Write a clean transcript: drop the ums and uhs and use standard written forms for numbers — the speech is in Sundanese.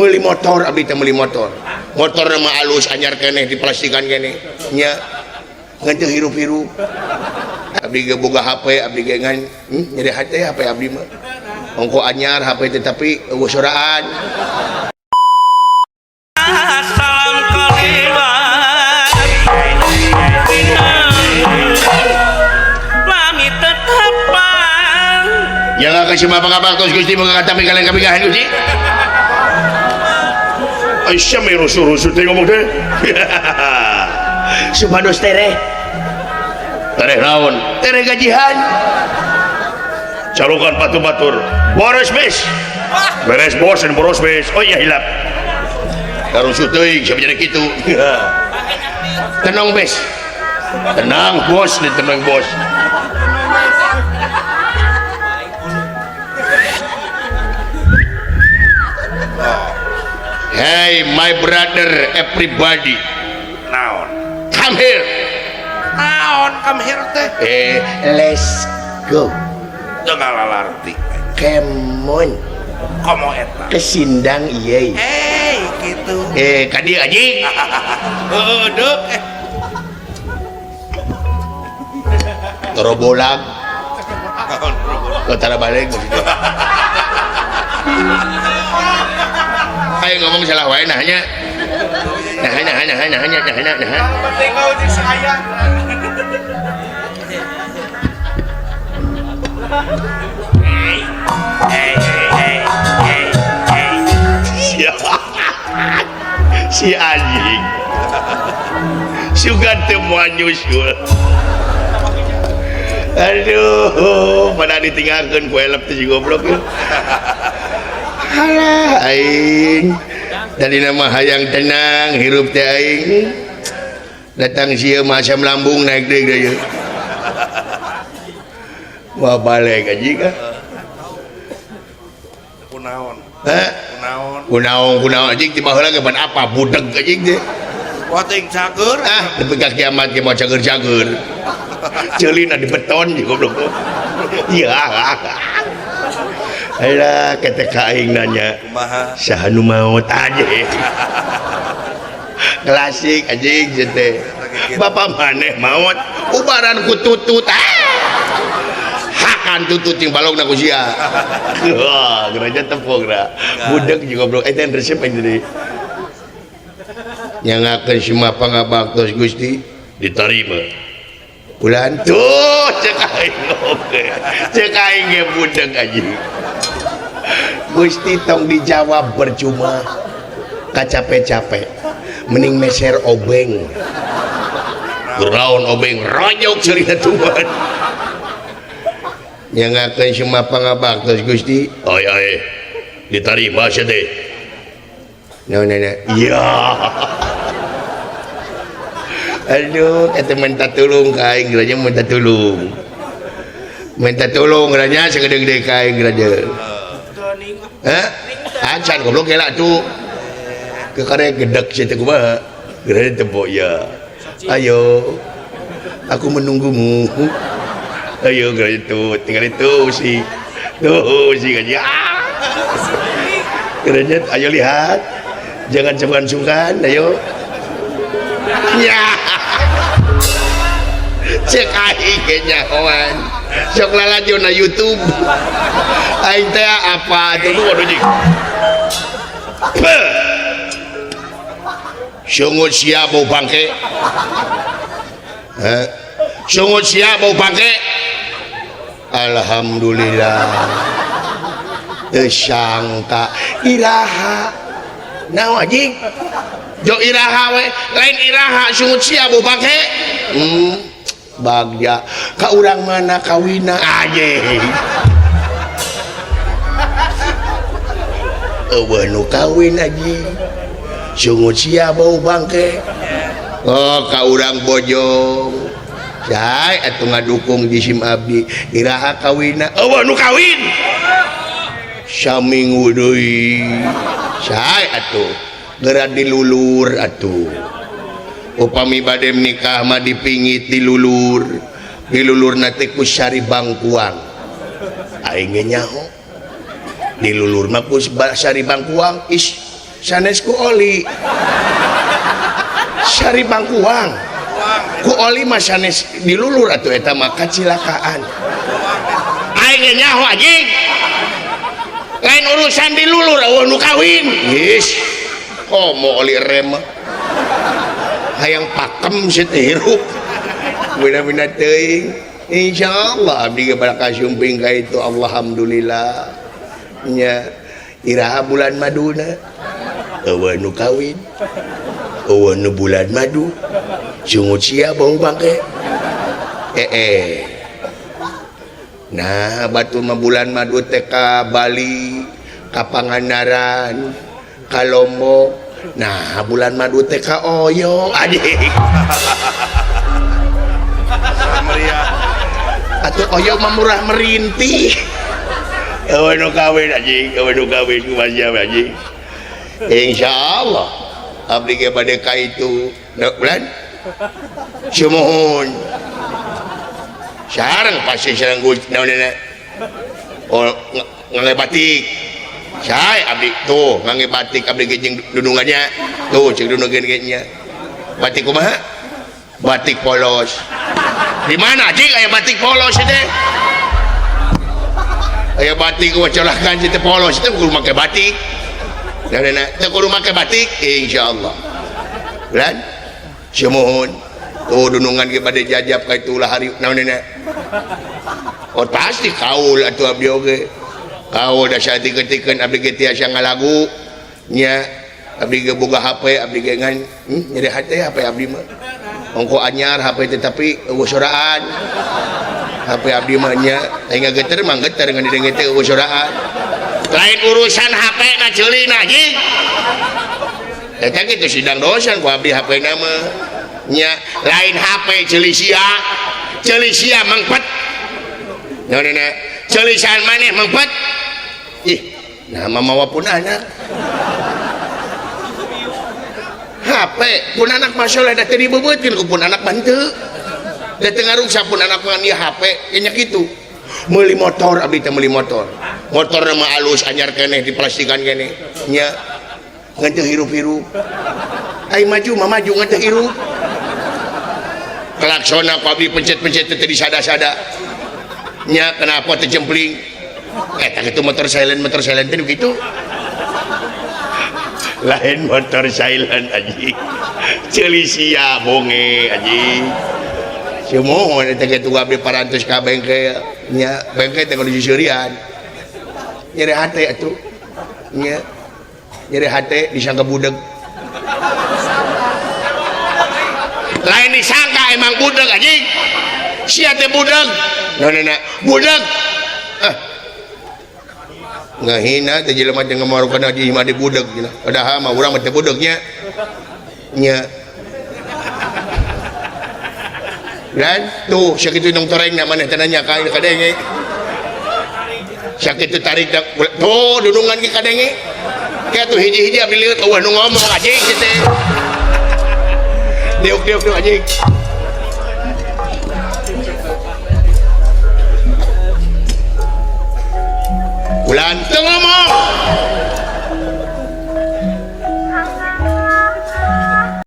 Meuli motor abdi teh, meuli motor. Motor mah alus, anyar keneh, diplastikan keneh nya, ngan teu hirup-hirup. Abdi ge boga HP, abdi ge ngan nyeri hate HP abdi mah. Ongko anyar HP teh, tapi euweuh soraan. Salam kaliwat, lami tetepan. Yang akan semua pangabaktos Gusti, muga katampi kalian kabingahan Gusti. Aisyah me rusuh-rusuh teh ngomong teh. Supados tereh. Tereh naon? Tereh gajihan. Carukan patu batur. Boros bes. Beres bos dan boros bes. Oh iya, hilap. Karusuh teuing siapa jadi kitu. Tenang bes. Tenang bos, nih tenang bos. Hey my brother, everybody. Naon? Come here. Naon come here teh? Let's go. Teu ngalalarti. Come on. Komo eta. Ke sindang ieu. Eh, gitu. Ka dieu anjing. Heeh, deuk. Torobolag. Tara balik maksudnya. Ayo ngomong salah wae nahnya. Nah, nah, nah, nah, nah, nah, nah. Penting kau jeung si ayah. Hey, hey, hey, hey. Si anjing. Sugan teu moal nyusul. Aduh, pada ditinggalkeun ku elep teh si goblok ya. Halah aing. Tadi nama hayang tenang hirup teh aing. Datang sia mah asam lambung naik deui deui. Wah balik anjing ah. Kunaon? Hah? Kunaon? Kunaon kunaon anjing, ti baheula ge ban apa budeg anjing teh. Wah teuing cager. Ah, nepi ka kiamat ge moal cager-cager. Ceulina di beton jeung goblok. Iya. Alah ketek ka aing nanya. Kumaha? Saha nu maot anjing. Klasik anjing teh. Bapak maneh maot ubaran ku tutut. Ah. Hakan tutut jeung balongna ku sia. Wah, gereja tepung ra. Budeg jeung goblok eta resep aing tadi. Nyangakeun semua pangabaktos Gusti diterima. Bulan tuh cek aing oge. Cek aing ge budeg anjing. Gusti tong dijawab percuma. Kacape-cape. Mending meser obeng. Geraon obeng ronyok cerita Tuhan. Nyangakeun semua pangabaktos Gusti. Oi oi. Diterima sia teh. Naon nanya? Iya. Aduh, eta minta tulung ka aing geura, minta tulung. Minta tulung geura sagede-gede ka aing geura. Hah? Acan goblok gela tuh. Kekare gedek sia teh kumaha? Geura tepok ya. Ayo. Aku menunggumu. Ayo geura itu, tinggal itu si. Tuh si gaji. Ah. Geura ayo lihat. Jangan sungkan-sungkan, ayo. Ya. Cek aing ge nyahoan. Sok lalajo na YouTube. Aing teh apa atuh nu waduh jing. Sungut sia bau bangke. Heh. Sungut sia bau bangke. Alhamdulillah. Teu sangka iraha. Naon anjing? Jo iraha we, lain iraha sungut sia bau bangke. Bagja ka urang mana kawina anjing. Eueuh nu kawin anjing. Sungut sia bau bangke. Oh ka urang Bojong. Cai atuh ngadukung jisim abdi iraha kawina. Eueuh nu kawin. Saminggu deui. Cai atuh geura dilulur atuh. Upami bade nikah mah dipingit dilulur. Dilulurna teh ku sari bangkuang. Aing ge nyaho. Dilulur mah ku sari bangkuang. Is Sanes ku oli. Sari bangkuang. Ku oli mah sanes dilulur atuh eta mah kacilakaan. Aing ge nyaho anjing. Lain urusan dilulur eueuh nu kawin. Geus. Komo oli rem mah. Hayang pakem si teh hirup. Bina-bina teuing. Insyaallah abdi ge bakal sumping ka itu alhamdulillah. Nya iraha bulan maduna. Eueuh nu kawin. Eueuh nu bulan madu. Sungut sia bau bangke. Nah, batu mah bulan madu teh ka Bali, ka Pangandaran, ka Lombok. Nah, bulan madu teh ka Oyo anjing. Meriah. Atuh Oyo mah murah merintih. Eueuh nu kawin anjing, eueuh nu kawin kumaha sia anjing. Insyaallah abdi ge bade ka itu. Bulan sumuhun. Sareng pasti sareng naon oh ngangge batik. Sae abdi tuh ngangge batik abdi ge jeung dudungannya. Tuh cek dudungan ge nya. Batik kumaha? Batik polos. Di mana anjing aya batik polos teh? Aya batik kumaha colahkan teh polos teh kudu make batik. Naon teh kudu make batik insyaallah. Bulan sumuhun. Oh dunungan ge bade jajab ka itu ulah hari naon na. Oh pasti kaul atuh abdi oge. Kaul da saeutik-eutikeun abdi ge tiasa ngalagu nya abdi ge boga HP abdi ge ngan nyeri hate HP abdi mah. Ongko anyar HP teh tapi eueuh soraan. HP abdi mah nya teh ngageter mah geter ngan didenge teh eueuh soraan. Lain urusan HP na ceulina anjing. Eta kitu sidang dosan ku abdi HP na mah. Nya lain HP ceuli sia. Ceuli sia mangpet. Naon na? Ceulisan maneh mangpet. Ih, nah mamawa pun anak. HP pun anak masalah da teu dibeubeutkeun ku pun anak mah henteu. Da teu ngaruksa pun anak mah ieu HP nya kitu. Meuli motor abdi teh meuli motor. Motorna mah alus anyar keneh diplastikan keneh. Nya ngan teu hirup-hirup. Ai maju mah maju ngan teu hirup. Klaksona ku abdi pencet-pencet teh disada-sada. Nya kenapa teh jempling? Eta kitu motor silent teh kitu. Lain motor silent anjing. Ceuli sia bonge anjing. Sumuhun eta kitu abdi parantos ka bengkel. Nya bengkel teh kudu seuseurian. Nyeri hate atuh. Nya nyeri hate disangka budeg. Lain disangka emang budeg anjing. Sia teh budeg. Naon budeg. Ah. Ngahina teh jelema teh ngamarukan haji mah di budeg cenah. Padahal mah urang mah teh budegnya. Nya. Dan tuh sakitu nong torengna maneh teh nanya ka kadenge. Sakitu tarik tuh dudungan ge kadenge. Kayak tuh hiji-hiji abdi lieur eueuh nu ngomong anjing teh. Diuk-diuk tuh anjing. Bulan teu ngomong.